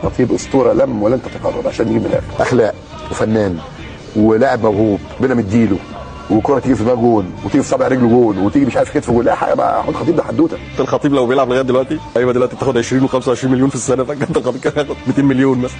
خطيب اسطورة لم ولن تتكرر عشان نجيب من الاخر. اخلاق وفنان ولاعب موهوب ربنا مديله، وكره تيجي في دماغه جون، وتيجي في صابع رجله جون، وتيجي مش عارف كتفه جون. لا حاجة بقى، محمود خطيب ده حدوتة. الخطيب لو بيلعب لغاية دلوقتي، ايوه دلوقتي بتاخد 20 و25 مليون في السنة، فكابتن الخطيب كان هياخد 200 مليون مثلا.